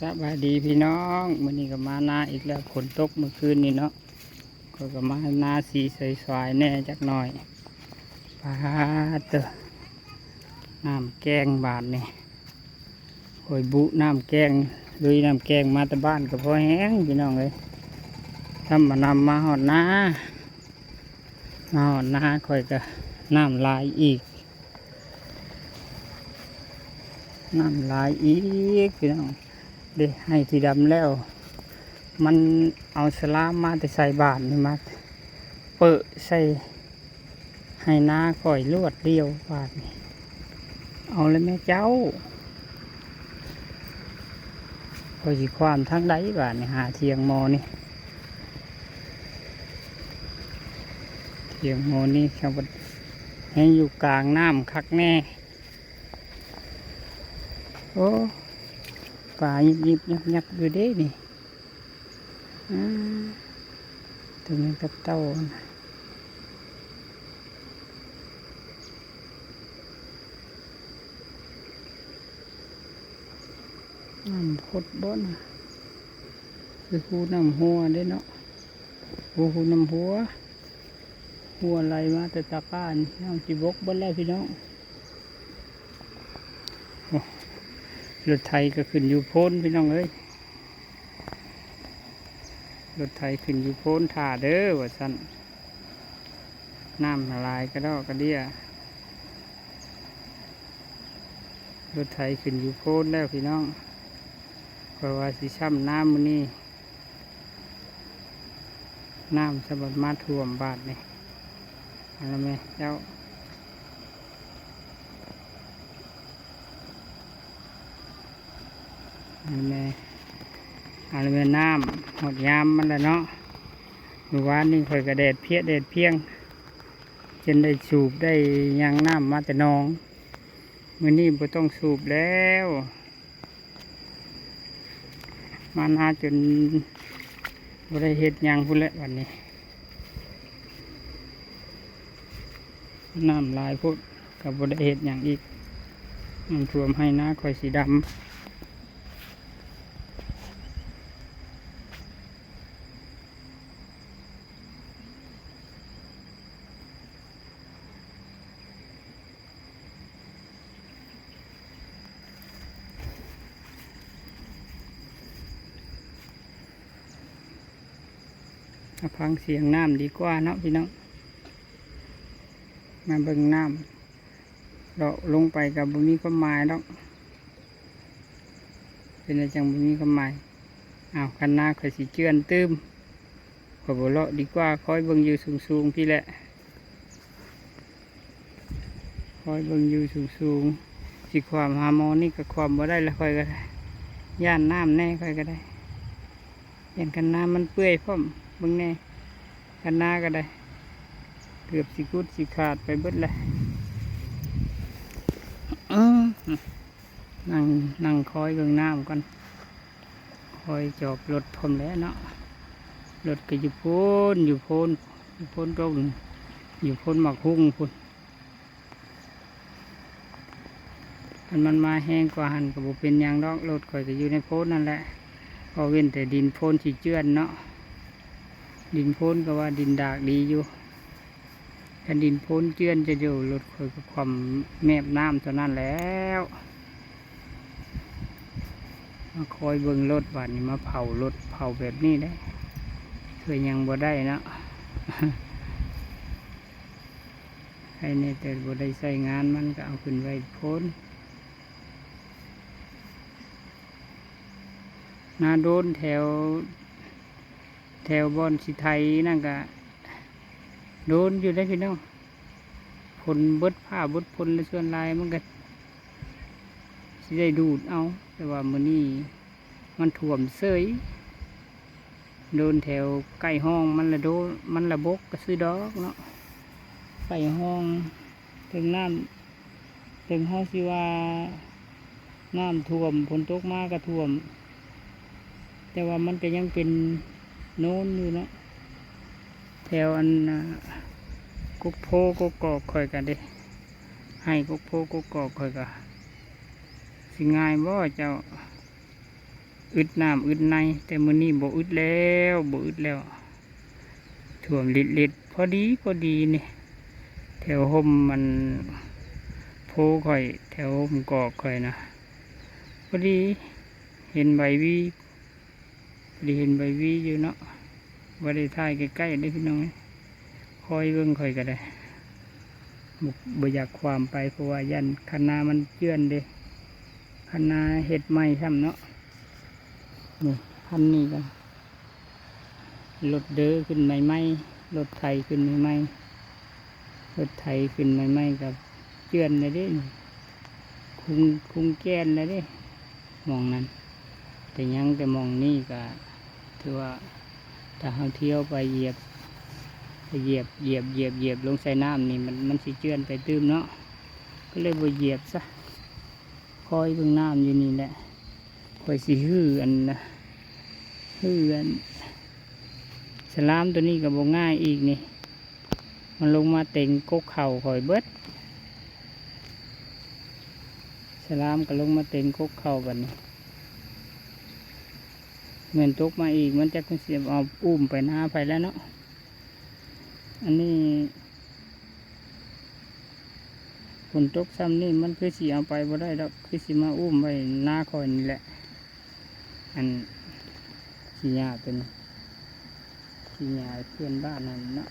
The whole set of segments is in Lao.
ສະບາຍດີພີ່ນ້ອງ, ມື້ນີ້ກໍມານາອີກແລ້ວ, ຝົນຕົກມື້ຄືນນີ້ເນາະ, ຂ້ອຍກໍມານາສີສວາຍໆແດ່ຈັກໜ້ອຍ. ປາດເຕີ ນ້ຳແກ້ງບາດນີ້, ຂ້ອຍບຸນ້ຳແກ້ງ, ລຸຍນ້ຳແກ້ງມາແຕ່ບ້ານກໍພໍແຮງພີ່ນ້ອງເອີຍ. ທຳມານຳມາຮອດນາ, ມາຮອດນາຂ້ອຍກໍນ້ຳຫຼາຍອີກ. ນ້ຳຫຼາຍອີກພີ່ນ້ອງ, ເດ້ ໄຮ່ທີ່ດຳແລ້ວ, ມັນເອົາສະລາມມາແຕ່ໃສ່ບ້ານນີ້ ມາເປິະໃສ່ໄຮ່ນາຂ້ອຍລວດດຽວ. ບາດນີ້ເອົາແລ້ວແມ່ເຈົ້າ, ຂ້ອຍຊິຄວາມທາງໃດບາດນີ້? ຫາຖຽງໝໍນີ້, ຖຽງໝໍນີ້ເຂົາແຮ່ງຢູ່ກາງນ້ຳຄັກແນ່. ໂອ້ ປາຍິບໆຍັບໆຢູ່ເດ້ນີ້. ອາ ຕົວແມ່ນກັບເຕົ້ານະ. ນ້ຳພົດບໍ່ນະ? ຄືຮູນ້ຳຮົ່ວເດ້ເນາະ. ໂອ້ ຮູນ້ຳຮົ່ວ, ຮົ່ວໄຫຼມາແຕ່ຕາກ້ານ, ນ້ຳຊິບົກເບິດແລ້ວພີ່ນ້ອງ. ໂອ້ ລົດໄຖກໍຂຶ້ນຢູ່ໂພນພີ່ນ້ອງເອີຍ, ລົດໄຖຂຶ້ນຢູ່ໂພນ ຖ້າເດີວ່າຊັ້ນ. ນ້ຳຫຼາຍກະດອກກະເດຍ, ລົດໄຖຂຶ້ນຢູ່ໂພນແລ້ວພີ່ນ້ອງ. ຂ້ອຍວ່າຊິຊ້ຳນ້ຳມື້ນີ້, ນ້ຳສະບັດມາຖ້ວມບາດນີ້. ເອົາລະແມ່ເຈົ້າ, ເອົາລະແມ່, ເອົາລະແມ່, ນ້ຳຮອດຍາມມັນລະເນາະ. ມື້ວານນີ້ຂ້ອຍກະແດດເພຍແດດພຽງ, ຈົນໄດ້ສູບໄດ້ຫຍັງນ້ຳມາແຕ່ໜອງ, ມື້ນີ້ບໍ່ຕ້ອງສູບແລ້ວ. ມານາຈົນບໍ່ໄດ້ເຮັດຫຍັງພຸ້ນແຫຼະບັດນີ້, ນ້ຳຫຼາຍໂພດ ກໍບໍ່ໄດ້ເຮັດຫຍັງອີກ. ນ້ຳຖ້ວມໄຮ່ນາຂ້ອຍຊິດຳ. ມາຟັງສຽງນ້ຳດີກວ່າເນາະພີ່ນ້ອງ. ມາເບິ່ງນ້ຳ, ເລາະລົງໄປກໍບໍ່ມີຄວາມໝາຍດອກ. ເປັນຫຍັງຈັ່ງບໍ່ມີຄວາມໝາຍ? ອ້າວ ຄັນນາຂ້ອຍຊິເຈື່ອນຕື່ມ, ຂ້ອຍບໍ່ເລາະດີກວ່າ, ຄອຍເບິ່ງຢູ່ສູງໆພີ້ແຫຼະ. ຄອຍເບິ່ງຢູ່ສູງໆ, ຊິຄວາມຫາໝໍນີ້ກໍຄວາມບໍ່ໄດ້ລະ, ຂ້ອຍກໍຢ້ານນ້ຳແດ່, ຂ້ອຍກໍໄດ້ ຢ້ານຄັນນາມັນເປື່ອຍພ້ອມ. ເບິ່ງແດ່ ຄັນນາກໍໄດ້ ເກືອບຊິກຸດຊິຂາດໄປເບິດແຫຼະ. ອື ນັ່ງ ນັ່ງຄອຍເບິ່ງນ້ຳກ່ອນ. ຄອຍຈອດລົດພ້ອມແຫຼະເນາະ, ລົດກໍຢູ່ພຸ້ນ ຢູ່ໂພນ ຢູ່ໂພນຕົ້ນ ຢູ່ໂພນໝາກຮຸ່ງພຸ້ນ. ຄັນມັນມາແຮງກວ່າຫັ້ນກໍບໍ່ເປັນຫຍັງດອກ, ລົດຂ້ອຍກໍຢູ່ໃນໂພນນັ້ນແຫຼະ, ເພາະເວັ້ນແຕ່ດິນໂພນຊິເຈື່ອນເນາະ. ດິນໂພນກໍວ່າດິນດາກດີຢູ່. ຄັນດິນໂພນເຈື່ອນຈະຢູ່, ລົດຂ້ອຍກໍຄວ່ຳແມບນ້ຳເທົ່ານັ້ນແລ້ວ. ມາຄອຍເບິ່ງລົດບາດນີ້, ມາເຜົາລົດ, ເຜົາແບບນີ້ເດ້ ຊ່ວຍຫຍັງບໍ່ໄດ້ເນາະ. ໃຜແດ່ແຕ່ບໍ່ໄດ້ໃຊ້ງານມັນກໍເອົາຂຶ້ນໄວ້ໂພນ. ນາໂດນແຖວ ແຖວບ່ອນຊິໄຖນັ້ນກະໂດນຢູ່ເດ້ພີ່ນ້ອງ, ຝົນເບິດຟ້າເບິດຝົນ ແລະ ສ່ວນຫຼາຍມັນກະຊິໄດ້ດູດເອົາ, ແຕ່ວ່າມື້ນີ້ມັນຖ້ວມເສີຍ. ໂດນແຖວໃກ້ຮ່ອງມັນລະໂດ ມັນລະບົກກະຊື່ດອກເນາະ, ໃກ້ຮ່ອງ ເຖິງນ້ຳ ເຖິງເຮົາຊິວ່ານ້ຳຖ້ວມ, ຝົນຕົກມາກໍຖ້ວມ, ແຕ່ວ່າມັນກໍຍັງເປັນໂນນຢູ່ເນາະ. ແຖວອັນ ອ່າ ກົກໂພກົກກອກຂ້ອຍກໍເດ້, ໄຮ່ກົກໂພກົກກອກຂ້ອຍກໍ ຊິງ່າຍບໍ່ເຈົ້າ? ອຶດນ້ຳອຶດໃນ, ແຕ່ມື້ນີ້ບໍ່ອຶດແລ້ວ ບໍ່ອຶດແລ້ວ. ຖ້ວມລິດໆ ພໍດີ ພໍດີນີ້ ແຖວຮົ່ມມັນໂພຂ້ອຍ ແຖວຮົ່ມກອກຂ້ອຍນະ ພໍດີເຫັນໃບວີ ພໍດີເຫັນໃບວີຢູ່ເນາະ. ບໍ່ໄດ້ຖ່າຍໃກ້ໆເດ້ພີ່ນ້ອງເອີຍ, ຄອຍເບິ່ງຂ້ອຍກໍໄດ້ ບໍ່ ບໍ່ຢາກຄວາມໄປ ເພາະວ່າຢ້ານຄັນນາມັນເຈື່ອນເດ້, ຄັນນາເຮັດໃໝ່ຊ້ຳເນາະ. ນີ້ ຄັນນີ້ກໍລົດເດີຂຶ້ນໃໝ່ໆ ລົດໄຖຂຶ້ນໃໝ່ໆ ລົດໄຖຂຶ້ນໃໝ່ໆ ກໍເຈື່ອນແລ້ວເດ້, ຄຸງ ຄຸງແກ່ນແລ້ວເດ້ ໝ່ອງນັ້ນ. ແຕ່ຍັງແຕ່ໝ່ອງນີ້ກໍຖືວ່າ ຖ້າເຮົາທ່ຽວໄປຢຽບ ໄປຢຽບ ຢຽບ ຢຽບ ຢຽບລົງໃສ່ນ້ຳນີ້ ມັນ ມັນຊິເຈື່ອນໄປຕື່ມເນາະ, ກໍເລີຍບໍ່ຢຽບຊະ. ຄອຍເບິ່ງນ້ຳຢູ່ນີ້ແຫຼະ. ຂ້ອຍຊິຮື້ອັນນະ ຮື້ອັນ ສະຫຼາມໂຕນີ້ກໍບໍ່ງ່າຍອີກນີ້, ມັນລົງມາເຕັງກົກເຂົ້າຂ້ອຍເບິດ. ສະຫຼາມກໍລົງມາເຕັງກົກເຂົ້າບັດນີ້, ແມ່ນຕົກມາອີກ ມັນຈັກມັນຊິເອົາ ອຸ້ມໄປນາໃຜແລ້ວເນາະ. ອັນນີ້ຝົນຕົກຊ່ຳນີ້ ມັນຄືຊິເອົາໄປບໍ່ໄດ້ດອກ, ຄືຊິມາອຸ້ມໄວ້ນາຂ້ອຍນີ້ແຫຼະ. ອັນຂີ້ຫຍ້າເປັນ ຂີ້ຫຍ້າເພື່ອນບ້ານນັ້ນເນາະ,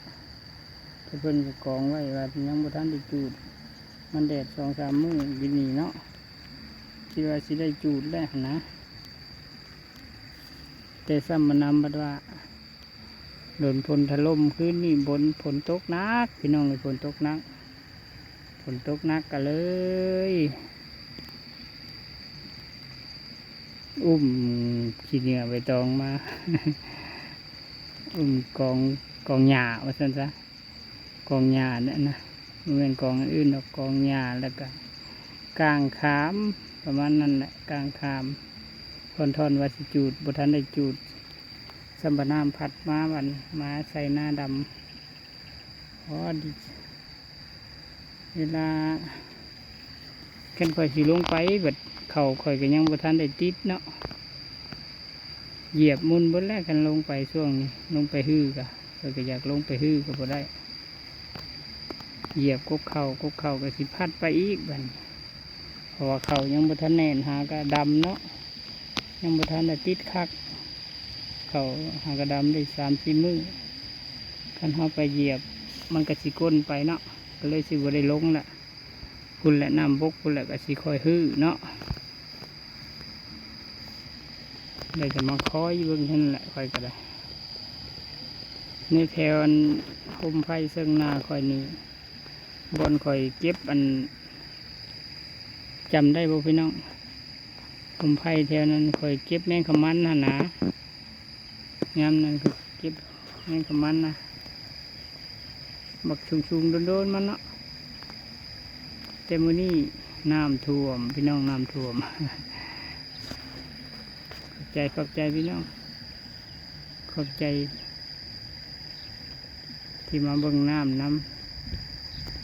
ແຕ່ເພິ່ນກໍກອງໄວ້ວ່າຍັງບໍ່ທັນໄດ້ຈູດ, ມັນແດດສອງສາມມື້ຢູ່ນີ້ເນາະ, ຄິດວ່າຊິໄດ້ຈູດແລ້ວຫັ້ນນະ. ແຕ່ຊ່ຳມານຳບັດວ່າ ໂດນຝົນຖະຫຼົ່ມຄືນນີ້, ຝົນ ຝົນຕົກໜັກພີ່ນ້ອງເອີຍ, ຝົນຕົກໜັກ ຝົນຕົກໜັກກໍເລີຍອຸ້ມຂີ້ເຫຍື້ອໃບຕອງມາ, ອຸ້ມກອງ ກອງຫຍ້າວ່າຊັ້ນຊະ, ກອງຫຍ້ານັ້ນນະ, ບໍ່ແມ່ນກອງອັນອື່ນດອກ, ກອງຫຍ້າ ແລ້ວກໍກ້າງຂາມ ປະມານນັ້ນແຫຼະ, ກ້າງຂາມ. ທ່ອນໆວ່າຊິຈູດ ບໍ່ທັນໄດ້ຈູດ, ຊ່ຳວ່ານ້ຳພັດມາບັດ ມາໃສ່ໜ້າດຳ. ອໍ ດີ ເວລາ ຄັນຂ້ອຍຊິລົງໄປ ບັດເຂົ້າຂ້ອຍກໍຍັງບໍ່ທັນໄດ້ຕິດເນາະ, ຢຽບໝຸ່ນເບິດແລ້ວ. ຄັນລົງໄປຊ່ວງນີ້ ລົງໄປຮືກໍ ຂ້ອຍກໍຢາກລົງໄປຮືກໍບໍ່ໄດ້. ຢຽບກົກເຂົ້າ ກົກເຂົ້າກໍຊິພັດໄປອີກບັດນີ້, ເພາະວ່າເຂົ້າຍັງບໍ່ທັນແໜ້ນ, ຫາກະດຳເນາະ, ຍັງບໍ່ທັນໄດ້ຕິດຄັກ. ເຂົ້າຫາກະດຳໄດ້ສາມສີ່ມື້, ຄັນເຮົາໄປຢຽບມັນກໍຊິກົ້ນໄປເນາະ, ກໍເລີຍຊິບໍ່ໄດ້ລົງລະ. ພຸ້ນແຫຼະ ນ້ຳບົກພຸ້ນແຫຼະ ກໍຊິຄ່ອຍຮື້ເນາະ. ໄດ້ແຕ່ມາຄອຍເບິ່ງຫັ້ນແຫຼະ ຂ້ອຍກໍໄດ້. ໃນແຖວອັນຮົ່ມໄຜ່ເຊິ່ງໜ້າຂ້ອຍນີ້ ບ່ອນຂ້ອຍເກັບອັນ ຈຳໄດ້ບໍ່ພີ່ນ້ອງ? ຮົ່ມໄຜ່ແຖວນັ້ນ ຂ້ອຍເກັບແມງຂະມັນຫັ້ນນາ. ຍາມນັ້ນກໍເກັບແມງຂະມັນນະ ບັກສູງໆ ໂດນໆ ມັນເນາະ. ແຕ່ມື້ນີ້ນ້ຳຖ້ວມພີ່ນ້ອງ, ນ້ຳຖ້ວມ. ຂອບໃຈ ຂອບໃຈພີ່ນ້ອງ, ຂອບໃຈທີ່ມາເບິ່ງນ້ຳນຳ.